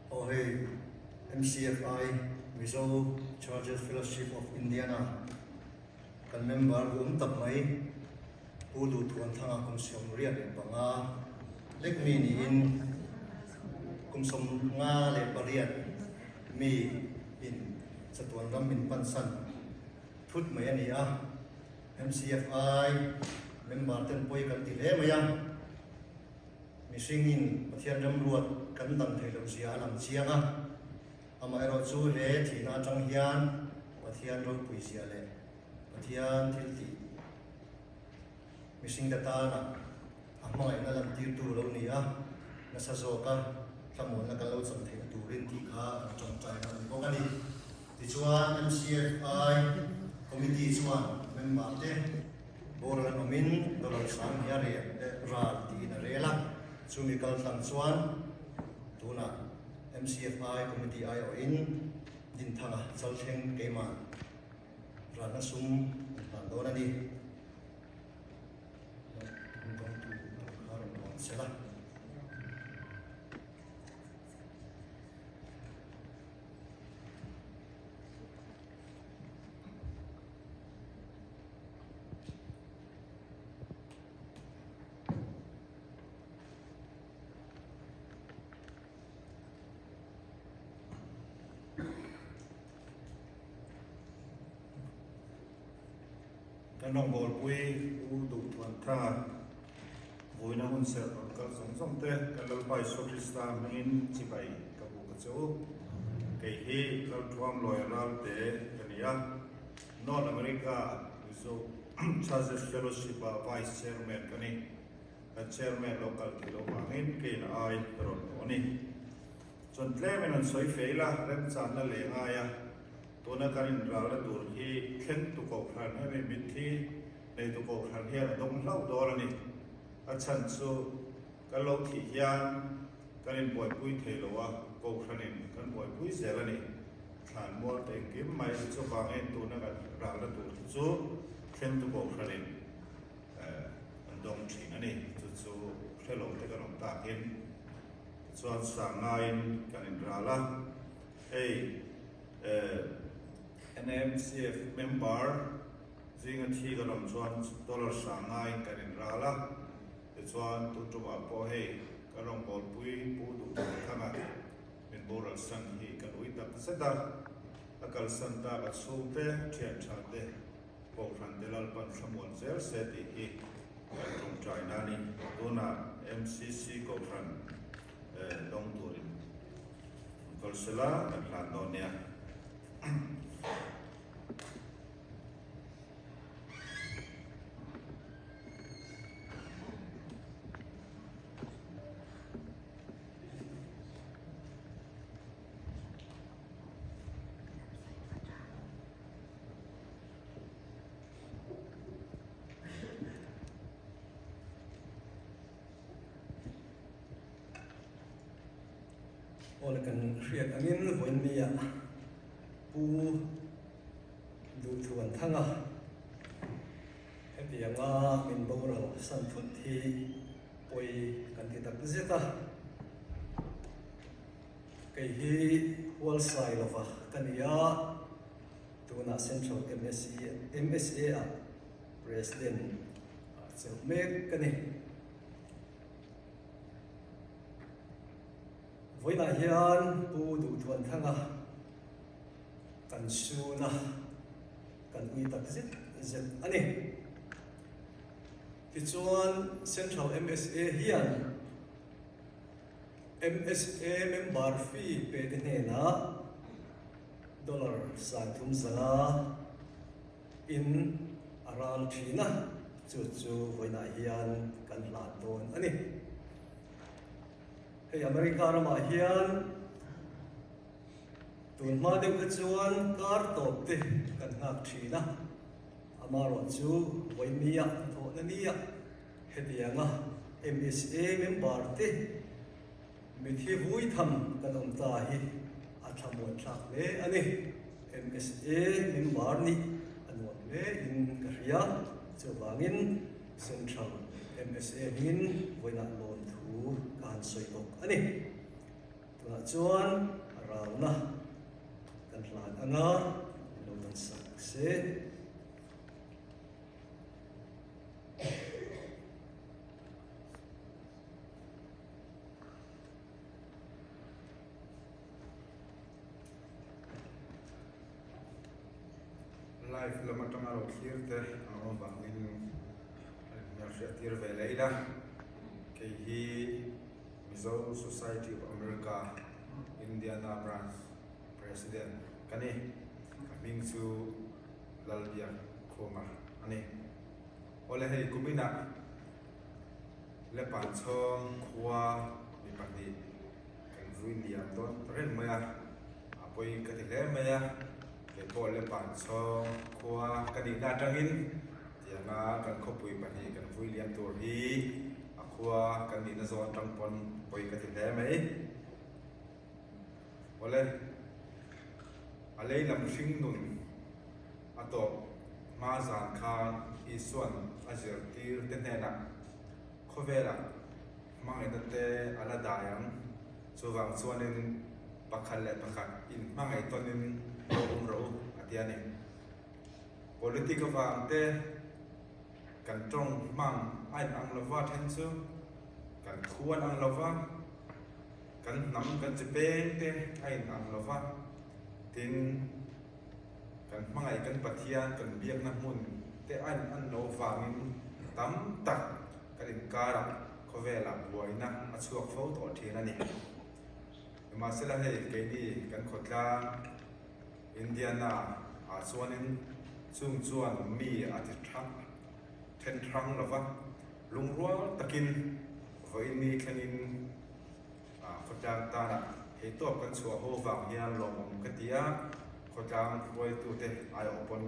Aw hei MCFI, Mizo Churches Fellowship of Indiana, kan member duhawm tak mai Pu Duhthuanthanga kum 75 lek mi niin kum 58 mi in chatuan ram min pansan thut mai a ni a. MCFI member ten pawi kan ti hle mai a. Mihringin Pathian remruat kan dang thei loh zia a lang chiang a, amaherawh chu he thihna atang hian Pathian ropui zia leh Pathian thil tih mihringte tana a hmangaihna lantirtu lo ni a, nasa zawka thlamuanna kan lo cham theihna turin tih kha kan tawngtai a ni bawk a ni. Tichuan MCFI Committee chuan member te Boral an awmin dollar sang hi a rel ral tiin a rel a, chumi kal tlang chuan tunah MCFI Committee aiawhin Dinthanga Chalthleng keimah ralna sum an hlan dawn a ni. Hmangtu tur kha rawn rawn sela. Kan rawngbawlpui U Duhthuanthanga vawiina hun serh rawn kal zawng zawng te kan Lalpa Isua Krista hmingin chibai ka buk a che u. Kei hi Lalthuam Lawia Ralte ka ni a. North America Mizo Churches Fellowship a Vice Chairman ka ni. Kan Chairman lo kal thei lo vangin keiin a ai ka rawn awh a ni. Chuan tlemin an sawi fei la, remchanna leh ngai a, tuna kan inralna tur hi thlengtu kohhran hemi mitthi neitu kohhran hian a dawng hlauh dawn a ni. A chhan chu kan lo thih hian Kan inbuaipui thei lo a, Kohhranin kan buaipui zel a ni. Thlan mual te engkim mai chuvangin tuna kan ralna tur te chu thlengtu Kohhranin an dawng thin a ni. Chu chu hre lo te kan awm takin tichuan sangngaiin kan inral a. Hei NMCF member zinga thi kan awm chuan dollar sangngaiin kan inral a. Tichuan, tun tumah pawh hei ka rawngbawlpui Pu Duhthanga min boral san hi ka ui tak zet a, a kalsan tak a chhungte, thian tha te, Kohhran te Lalpan thlamuan zel se tih hi kan tawngtaina a ni. Tunah MCC Kohhran dawng turin an kal sela kan hlan dawn nia. Awle kan hriat angin vawiin mi-ah Pu Duhthuanthanga hetianga min boral san thut hi pawi kan ti tak zet a. Kei hi Hualsai lova ka ni a, tunah Central MSA ah President ah chelh mek ka ni. Vawiinah hian Pu Duhthuanthanga kan sun a, kan ui tak zet zet a ni. Tichuan Central MSA hian MSA member fee pe te hnenah dollar 300 in a ral thin a, chu chu vawiinah hian kan hlan dawn a ni. Hei America ramah hian Tun hma deuh kha chuan kar tawp te kan nghak thin a, amarawh chu Vaimia hnathawhna nia hetianga MSA member te mithi vui tham kan awm ta hi a thlamuan thlak hle a ni. MSA member nih a nuam hle in ka hria, chuvangin Central MSA hmingin vawiinah lawmthu ka han sawi bawk a ni. Tunah chuan a ralna kan hlan anga min lo dan sak se. Live lam atanga lo thlir te an awm vangin an inhmelhriat tir ve leh ila. Kei hi Mizo Society of America Indiana Branch President ka ni. Ka hming chu Lalbiak Khuma a ni. Awle hei kuminah Lepanchhawng khua mi pahnih kan vui liam dawn ta reng mai a, a pawi ka ti hle mai a, kei pawh Lepanchhawng khua ka nihna atangin tianga kan khawpui pahnih kan vui liam tur hi a khua kan nihna zawn atang pawn pawi ka ti hle mai. Awle, a lei lam hring nun a tawp hma zan khan Isua'n a zirtir te hnenah khawvelah hmangaihna te a la dai ang. Chuvang chuanin pakhat leh pakhat inhmangaih tawnin lo awm rawh u a ti a ni. Politic avang te kan tawng hmang a inang lova then chu kan thu an ang lova, kan hnam kan chi peng te a inang lova, tin kan hmangaih kan Pathian kan biakna hmun te a in an lo vangin tam tak kan inkarah khawvelah buaina a chhuak fo tawh thin a ni. Nimahsela hei keini kan khawtlang Indiana ah chuanin chung chuan mi a ti thang then hrang lova lungrual takin vawiin ni thlengin Khawtlang tanah theitawp kan chhuah ho vang hian lawmawm ka ti a, khawtlang hruaitute aiawh pawn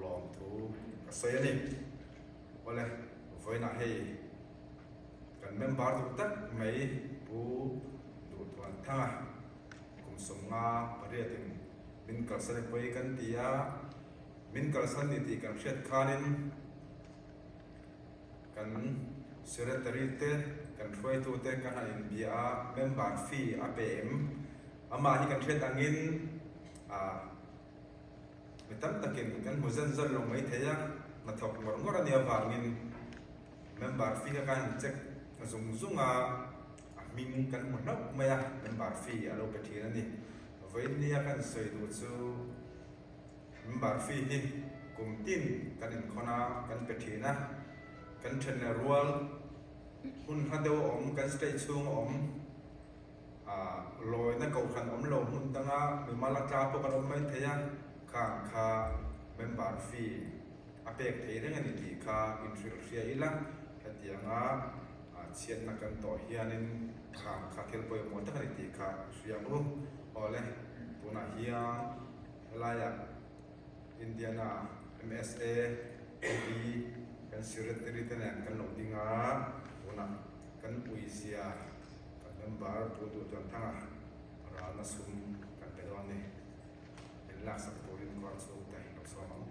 lawmthu ka sawi a ni. Awle, vawiinah hei kan member duh tak mai Pu Duhthuanthanga kum 58 in min kalsan i pawi kan ti a, min kalsan ni tih kan hriat khanin Kan Secretary te, kan hruaitu te kan han inbia a, member fee a pe em? Amah hi kan hriat angin mi tam takin kan hmu zan zan lo mai thei a, hnathawk ngawr ngawr a nih avangin member fee kha kan han check zung zung a, a hming kan hmu hlauh mai a, member fee a lo pe thin a ni. Vawiin nia kan sawi duh chu. Member fee hi kum tin kan inkhawn a, kan pe thin a, kan then leh rual hun hla deuh a awm, kan state chhung a awm, ah lawina kohhran awm lo hmun danga mimal a tla pawh kan awm mai thei a, khang kha member fee a pek thei reng a ni tih kha inhrilh hria ila, hetianga chhiatna kan tawh hianin khang kha thil pawimawh tak a ni tih kha hria ang u. Awle, tunah hian. Helaiah Indiana MSA TV kan Secretary te nen kan lo ding a, tunah kan puizia kan member Pu Duhtuanthanga ralna sum kan pe dawn a ni. Min laksak turin kawr chhungte lo sawm ang.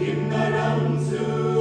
Kim na ram chu.